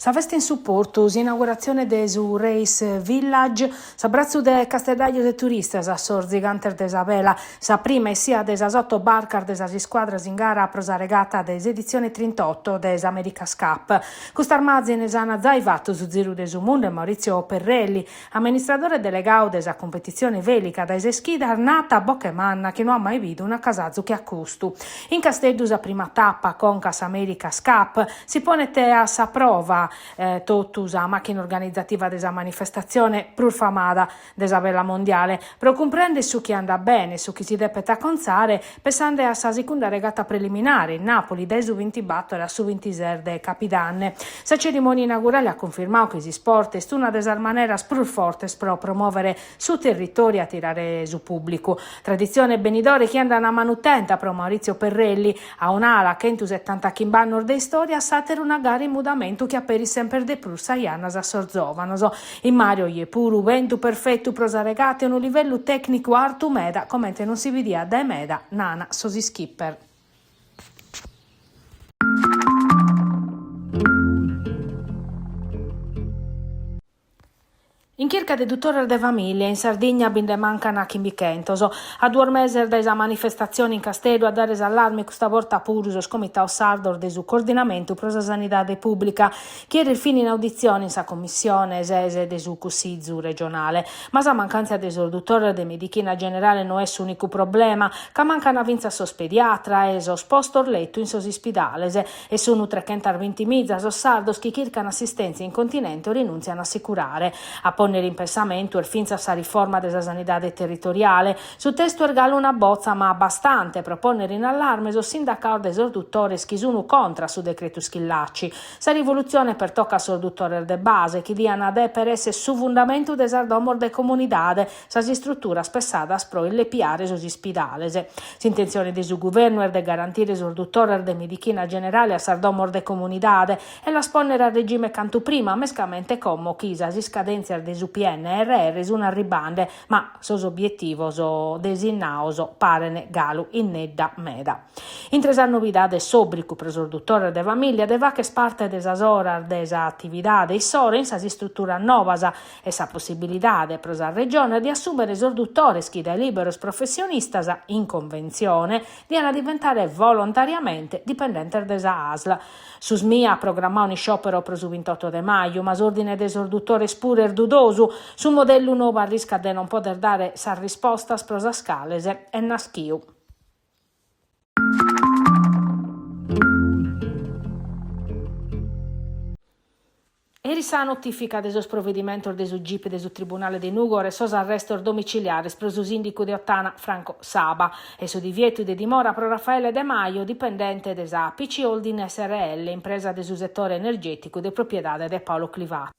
Sa festa in su portu, s'inauguratzione de su Race Village, s'abbratzu de casteddajos e turistas a sos zigantes de sa vela, sa prima essia de sas oto barcas de sas iscuadras in gara pro sa regata de s'editzione trintoto de s'America's Cup. Custas màzines ant zai fatu su ziru de su mundu e Maurizio Perrelli, amministradore delegadu de sa cumpetitzione vèlica dae ses chidas, nat a boche manna chi no at mai bidu un'acasazu che a custu. In Casteddu sa prima tapa conca a s'America's Cup si ponet a sa prova totu sa màchina organizativa de sa manifestatzione prus famada de sa vela mondiale pro cumprèndere su chi andat bene e su chi si depet acontzare pessande a sa sicunda regata preliminare in Nàpoli dae su bintibator a su bintises de capidanne. Sa cerimònia inaugurale at cunfirmadu chi s'isport est una de sas maneras prus fortes pro promòvere su territòriu e atirare su pùblicu. Traditzione e benidore chi andan a manu tenta pro Maurizio Perrelli, a un'ala chentusetantachimb'annos de istòria, a s'àtera una gara in mudamentu chi aperit semper de prus sas jannas a sos zòvanos. In mare oje puru bentu perfetu pro sa regata e unu livellu tècnicu artu meda comente non si bidiat dae meda, nana sos iskipper. In chirca de dutores de famìlia in Sardigna bi nde mancant chimbichentos. A duos meses dae sa manifestatzione in Casteddu a dare s'allarme custa borta puru sos comitados sardos de su Coordinamentu pro sa Sanidade Pùblica, chi eris fin in auditzione in sa Commissione ses de su Cussizu regionale. Ma sa mancàntzia de sos dutores de medichina generale no est s'ùnicu problema, ca mancant fintzas sos pediatra e sos postos letu in sos ispidales. E sunu trechentasbintimiza sos sardos chi chircan assistèntzia in continente o rinùntzian a si curare. A pònnere in pensamentu est fintzas sa riforma de sa sanidade territoriale. Su testu est galu una botza, ma bastante pro pònnere in allarme sos sindacados de sos dutores chi sunu contra a su decretu Schillaci. Sa rivolutzione pertocat sos dutores de base, chi diant dèpere èssere su fundamentu de sas domos de comunidade, sas istruturas pessadas pro illepiare sos ispidales. S'intentzione de su guvernu est de garantire sos dutores de medichina generale a sas domos de comunidade e las pònnere a regime cantu prima, mescamente como chi sas iscadèntzias de su PNRR sunt arribande, ma sos obietivos desinnados parent galu innedda meda. Intre sas novidades s'òbrigu pro sos dutores de famìllia de fàghere parte de sas oras de s'atividade issoro in sas istruturas novas e sa possibilidade pro sas regiones de assùmere sos dutores chi dae lìberos professionistas, in conventzione, diant diventare volontariamente dipendentes de sa ASL. Su SMIA at programmadu un'isciòpero pro su bintoto de maju, ma s'òrdine de sos dutores puru est dudosu. Su modellu nou arriscat de non poder dare sas rispostas pro sas cales est naschidu. Eris sa notìfica de sos provedimentos de su Gip de su Tribunale de Nùgoro e sos arrestos domiciliares pro su sìndicu de Ottana Franco Saba e su divietu de dimora pro Raffaele De Maio, dipendente de sa PC Holding srl, impresa de su setore energèticu de propiedade de Paolo Clivato.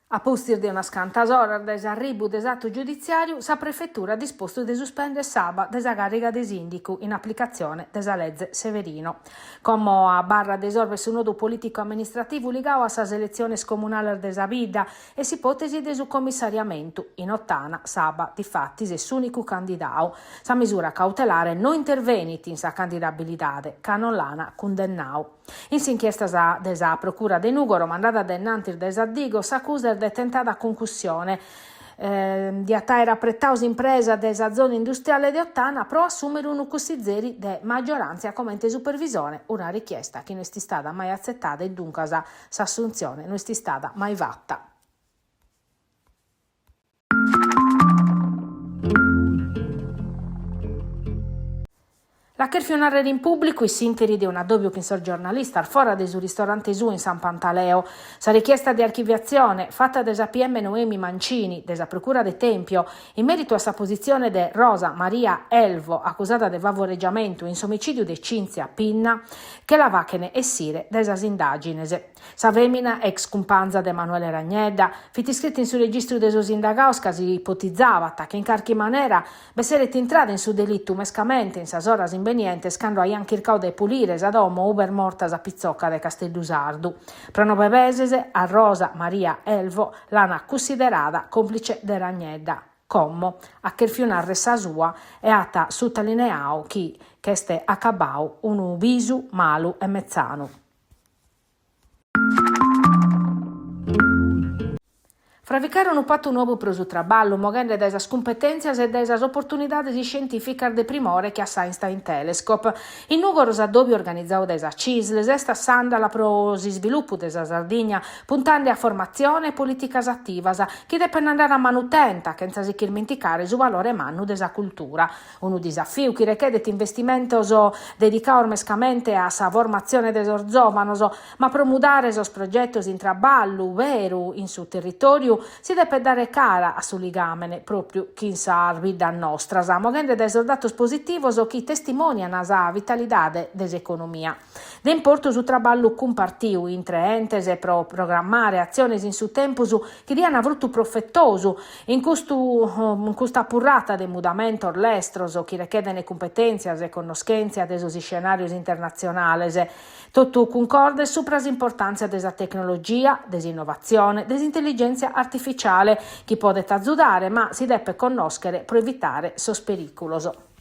A pustis de unas cantas oras dae s'arribu de s'atu giuditziàriu, sa Prefetura at dispostu de suspèndere Saba de sa càrriga de sìndicu in aplicatzione de sa leze Severino. Como abarrat de isòrvere su nodu polìticu-amministrativu ligadu a sas eletziones comunales de sa bidda e s'ipòtesi de su commissariamentu. In Ottana, Saba, difatis, est s'ùnicu candidadu. Sa misura cautelare no intervenit in sa candidabilidade, ca non l'ant cundennadu. In s'inchiesta de sa Procura de Nùgoro, mandada a dae innantis dae sa Digos, s'acusa est de tentada cuncussione. Diat àere apretadu s'impresa de sa zona industriale de Ottana pro assùmere unu cussizeri de magioràntzia comente supervisore, una richiesta chi no est istada mai atzetada e duncas s'assuntzione no est istada mai fata. L'at chèrfiu nàrrere in pùblicu in s'ìnteri de un'addòbiu chin sos giornalistas fora de su ristorante suo in San Pantaleo. Sa richiesta de archiviatzione, fata dae sa PM Noemi Mancini, de sa Procura de Tempio, in mèritu a sa positzione de Rosa Maria Elvo, acusada de favoregiamentu in s'omicìdiu de Cinzia Pinna, che la fachent essire dae sas indàgines. Sa fèmina, ex cumpanza de Emanuele Ragnedda, fit iscrita in su registru de sos indagados ca si ipotizabat chi in carchi manera b'esseret intrada in su delitu mescamente in sas oras imbenientes cando aiant chircadu de pulire sa domo ube est morta sa pitzoca de Casteddu Sardu. Pro nobe meses a Rosa Maria Elvo l'ant cussiderada còmplice de Ragnedda. Como at chèrfiu nàrrere sa sua e at sutalineadu chi ch'est acabadu unu bisu malu e metzanu. Fravicare unu patu nou pro su traballu, moghende dae sas cumpetèntzias e dae sas oportunidades iscientìficas de primore che a s'Einstein Telescope. In Nùgoro s'addòbiu organizadu dae sa Cisl sestat s'àndala pro s'isvilupu de sa Sardigna, puntende a formatzione e polìticas ativas, chi depent andare a manu tenta, chentza si ch'ismenticare su valore mannu de sa cultura. Unu disafiu chi rechedet investimentos dedicados mescamente a sa formatzione de sos zòvanos, ma pro mudare sos progetos in traballu beru in su territòriu si depet dare cara a su ligàmene pròpriu chin sas biddas nostras, moghende dae sos datos positivos chi testimònian sa vitalidade de s'economia. De importu su traballu cumpartiu intre entes pro programmare atziones in su tempus chi dian frutu profetosu in custu in custa purrata de mudamentos lestros chi rechedent cumpetèntzias e connoschèntzia de sos iscenàrios internatzionales, totu cuncordes supra s'importàntzia de sa tecnologia, de s'innovatzione, de s'intelligèntzia artificiale chi podet azudare ma si depet connòschere pro evitare sos perìculos.